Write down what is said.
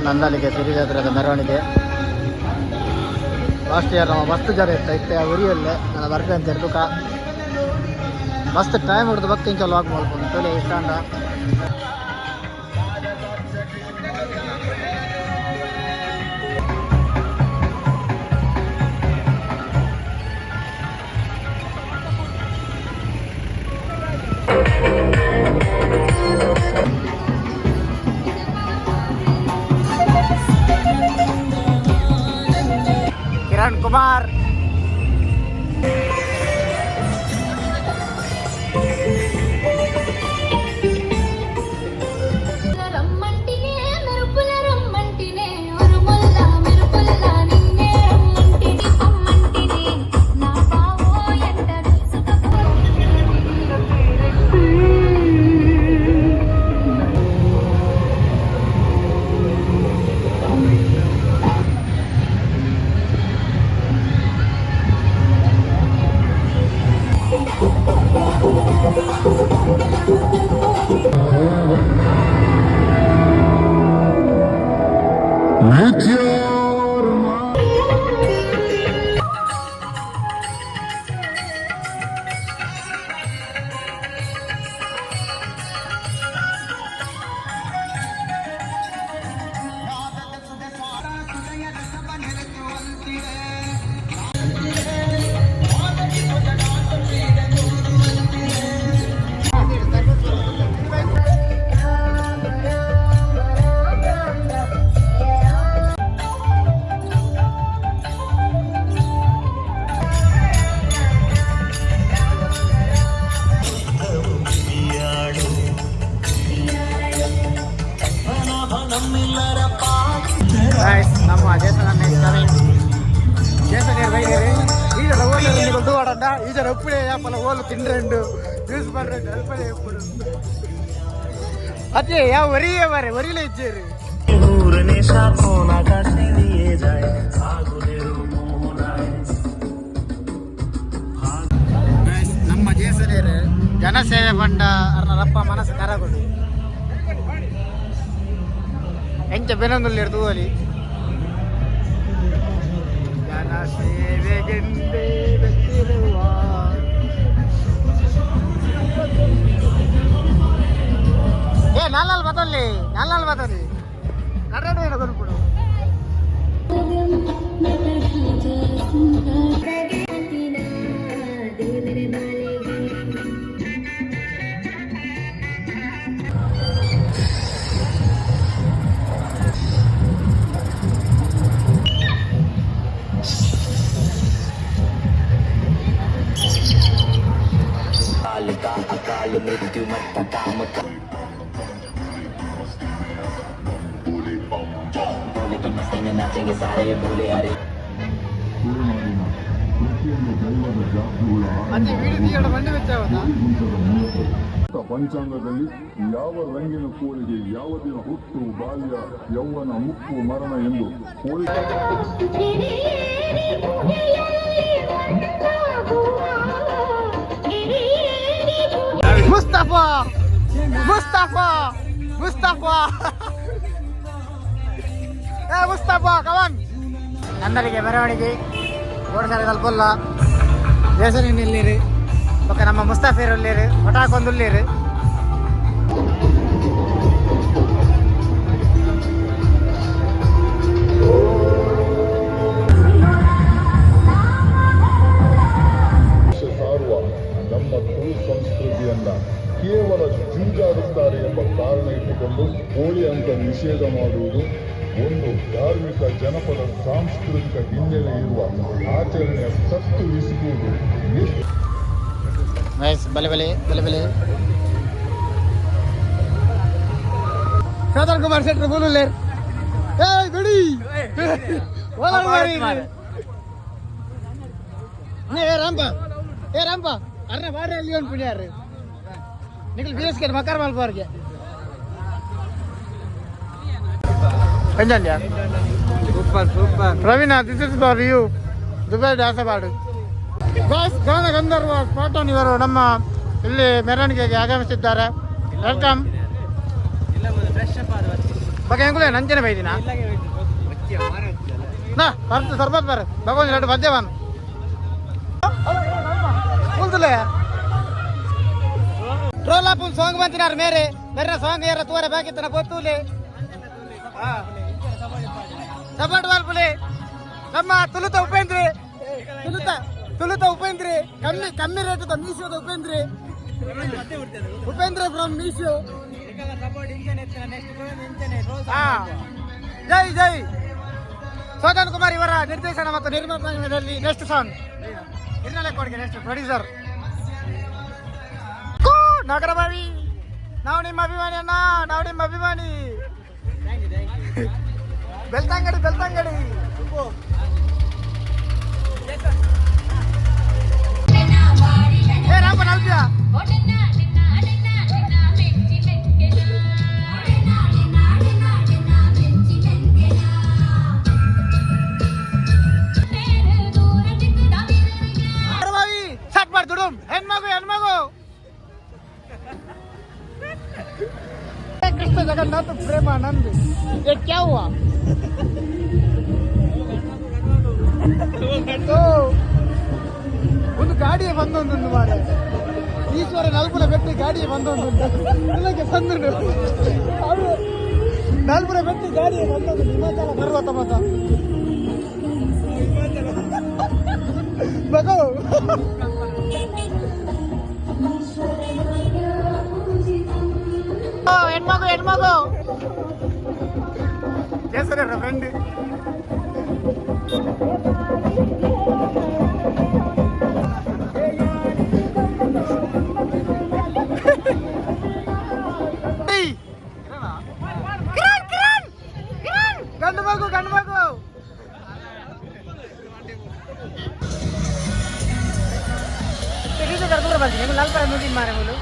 ನಂದಳಿಗೆ ಸಿರಿಜಾತ್ರದ ಮೆರವಣಿಗೆ. Last year ನಮ್ಮ ಮಸ್ತ್ ಜನ ಇತ್ತ ಇತ್ತೆ ಉರಿಯಲ್ಲೇ ನನ್ನ ಬರ್ಪೆ ಅಂತ ತುಕ ಮಸ್ತ್ ಟೈಮ್ ಹಿಡಿದು ಬಕ್ಕ ಇಂಚ ಲಾಗ್ ಮಲ್ಪೊಂದು ತೊಲೆ ಇಷ್ಟ ಅಂಡ. ಕಿರಣ್ ಕುಮಾರ್. రమ్మంటినే మెరుపుల రమ్మంటినే ఉరుముల్ల మెరుపుల్ల నిన్నే రమ్మంటిని పొమ్మంటిని నా బావో ఎంత సుఖ. ಗೈಸ್, ನಮ್ಮ ಜೇಸನ್ ಅಣ್ಣ is coming. Jason ಇರ್ ಬೈದಿರಿ. ಈ ಜನ ಓಲು ನಿಗಲ್ ದೂಡಂಡ. ಈ ಜನ ಉಪ್ಪುಡೆ ಯಾಪಲ ಓಲು ತಿಂಡ್ರೆಂಡು ಯೂಸ್ ಮಾಡ್ರೆಂಡು ಅಲ್ಪಡೆ ಉಪ್ಪುಡು ಅದೇ ಯಾವ ಒರಿಯೇ ಮಾರೆ ಒರಿಲೆ ಇಚ್ಚೇರು. নেশা আকাশে নিয়ে যায় আগুনের মোহনায়। ಗೈಸ್, ನಮ್ಮ ಜೇಸನೇರು ಜನಸೇವೆ ಪಂಡ ಅರ್ನ ರಪ್ಪ ಮನಸ್ಸು ಕರಗುಡು. ಎಂಚ ಬೆನೊಂದುಲ್ಲೇರು ತೂವಲಿ. ಜನಸೇವೆಗೆಂದೇ ಬೆತ್ತಿರುವ. ಏ ನಾಲ್ನಾಲ್ ಬತ್ತಲ್ಲಿ, ನಾಲ್ನಾಲ್ ಬತ್ತಲ್ಲಿ ಕನ್ನಡ ಏನೋ ಕೊನ್ಪುಡು. अकाल मृत्यु मत काम भोले की मस्ती में नाचेंगे सारे भोले हरे। ತುಳುನಾಡಿನ ಪ್ರತಿಯೊಂದು ದೈವದ ಜಾತಿಗಳ ಅದೇ ವಿಡಿಯೋ ತೀಯಡ ಬಂದು ಬೆಚ್ಚಾವದ. ಪಂಚಾಂಗದಲ್ಲಿ ಯಾವ ರಂಗಿನ ಕೋಳಿಗೆ ಯಾವ ದಿನ ಹುಟ್ಟು, ಬಾಲ್ಯ, ಯೌವನ, ಮುಪ್ಪು, ಮರಣ ಎಂದು ಕೋಳಿ ಗಿರಿಯೇರಿ ಗುಹೆಯಲ್ಲಿ ಒಂದಾಗುವ, ಗಿರಿಯೇರಿ ಗುಹೆ ಮುಸ್ತಫಾ, ಮುಸ್ತಫಾ, ಮುಸ್ತಫಾ, ಏ ಮುಸ್ತಫಾ ಕಮಾನ್. ನಂದರಿಗೆ ಮೆರವಣಿಗೆ ಗೋಡಸಾಲೆ ತಲುಪಲ್ಲ. ದೇಶನ ನಿಲ್ಲಿರಿ ಬೊಕ್ಕ ನಮ್ಮ ಮುಸ್ತಾಫಿರ್ ಉಳ್ಳೇರು ಒಟಾಕೊಂದು ಉಳ್ಳೇರು. ಸಾರುವ ನಮ್ಮ ತುಳು ಸಂಸ್ಕೃತಿಯನ್ನ ಕೇವಲ ಜೂಜಾಡುತ್ತಾರೆ ಎಂಬ ಕಾರಣ ಇಟ್ಟುಕೊಂಡು ಕೋಳಿ ಅಂಕ ನಿಷೇಧ ಮಾಡುವುದು ಒಂದು ಧಾರ್ಮಿಕ, ಜನಪದ, ಸಾಂಸ್ಕೃತಿಕ ಹಿನ್ನೆಲೆ ಇರುವ ಆಚರಣೆಯ ಸತ್ತು ಹಿಸುಕುವುದು ಎಷ್ಟು ನೈಸ್. ಬಲೆ ಬಲೆ ಬಲೆ ಬಲೆ. ಶೋಧನ್ ಕುಮಾರ್ ಶೆಟ್ರು ಮೂಲುಲ್ಲೇರ್. ಏಯ್ ಬಿಡಿ ಓಲಾಡ್ ಮಾರಿ. ಏ ರಾಂಪ, ಏ ರಾಂಪ, ಅರ್ನ ಬಾರಿ ಅಲ್ಲಿ ಒಂದು ಪುಣ್ಯಾರು ನಿಖಲ್ ಬಿ ಎಸ್ ಕೆ ಮಕಾರ ಮಲ್ಪವ್ರಿಗೆ ಎಂಜಂಡ್ಯಾ. Super super. Praveena, this is for you. Dubai ದಾಸಬಾಡು boss. ಗಾನ ಗಂಧರ್ವ ಸ್ಪಾಟನ್ ಇವರು ನಮ್ಮ ಇಲ್ಲಿ ಮೆರವಣಿಗೆಗೆ ಆಗಮಿಸಿದ್ದಾರೆ. Welcome. ಇಲ್ಲ, ಫ್ರೆಶ್ ಅಪ್ ಆದ. ಬೊಕ ಎಂಕುಲೆ ನಂಚನೆ ಬೈದಿನ ನಾ ಬರ್ತು ಸರ್ಬತ್ ಬರ್ ಭಗವಂತ ಎರಡು ಪದ್ಯ ಬನ್ ಕುಲ್ತಲೆ ಟ್ರೋಲ್ ಆಪುನ್ ಸಾಂಗ್ ಬಂತಿನಾರು ಮೇರೆ ಮೇರೆ ಸಾಂಗ್ ಏರ ತೂರೆ ಬಾಕಿತ್ತನ ಪೊತ್ತೂಲೆ ಸಪೋರ್ಟ್ ಮಲ್ಪುಲೆ ನಮ್ಮ ತುಳುತ ಉಪೇಂದ್ರಿ ತುಳುತ ತುಳುತ ಉಪೇಂದ್ರಿ ಕಮ್ಮಿ ಕಮ್ಮಿ ರೇಟ್ ಮೀಶೋದ ಉಪೇಂದ್ರಿ ಉಪೇಂದ್ರ ಫ್ರಮ್ ಮೀಶೋ. ಹಾ, ಜೈ ಜೈ. ಸೋದನ್ ಕುಮಾರ್ ಇವರ ನಿರ್ದೇಶನ ಮತ್ತು ನಿರ್ಮಾಣದಲ್ಲಿ ನೆಕ್ಸ್ಟ್ ಸಾಂಗ್ ಹಿನ್ನೆಲೆ ಕೊಡುಗೆ ನೆಕ್ಸ್ಟ್ ಪ್ರೊಡ್ಯೂಸರ್ ನಗರಭಾವಿ. ನಾವು ನಿಮ್ಮ ಅಭಿಮಾನಿ ಅಣ್ಣ, ನಾವು ನಿಮ್ಮ ಅಭಿಮಾನಿ. ಬೆಳ್ತಂಗಡಿ ಬೆಳ್ತಂಗಡಿ. ಏ ರಾಮ ನಲ್ಪಿಯ. ನಗರಭಾವಿ ಸ್ಟಾರ್ಟ್ ಮಾಡಿ ದುಡುಂ. ಹೆಣ್ಮಗು ಹೆಣ್ಮಗು. ಕೃಷ್ಣ ಜಗನ್ನಾಥ ಪ್ರೇಮಾನಂದ್, ये क्या हुआ? ಓ, ಒಂದು ಗಾಡಿಯೇ ಬಂದೊಂದು ಮಾರೆ. ಈಶ್ವರ ನಲ್ಪುರ ಬೆಟ್ಟಿ ಗಾಡಿಯೇ ಬಂದೊಂದು ಇಲ್ಲಕ್ಕೆ ಬಂದು ನಲ್ಪುರ ಬೆಟ್ಟಿ ಗಾಡಿಯೇ ಬಂದೊಂದು. ಹಿಮಾಚಲ ಪರ್ವತ ಮತ ಬಗೋ. ಓ, ಹೆಣ್ಮಗು ಹೆಣ್ಮಗು. ಕೇಸರಿ ಫ್ರೆಂಡ್. ಕಿರಣ್ ಕಿರಣ್ ಕಿರಣ್, ಗಂಡು ಮಗು ಗಂಡು ಮಗು. ದೂರ ಬರ್ತೀನಿ ನಲ್ಪರ ನುಡಿ ಮಾರೆ ಮುಲು.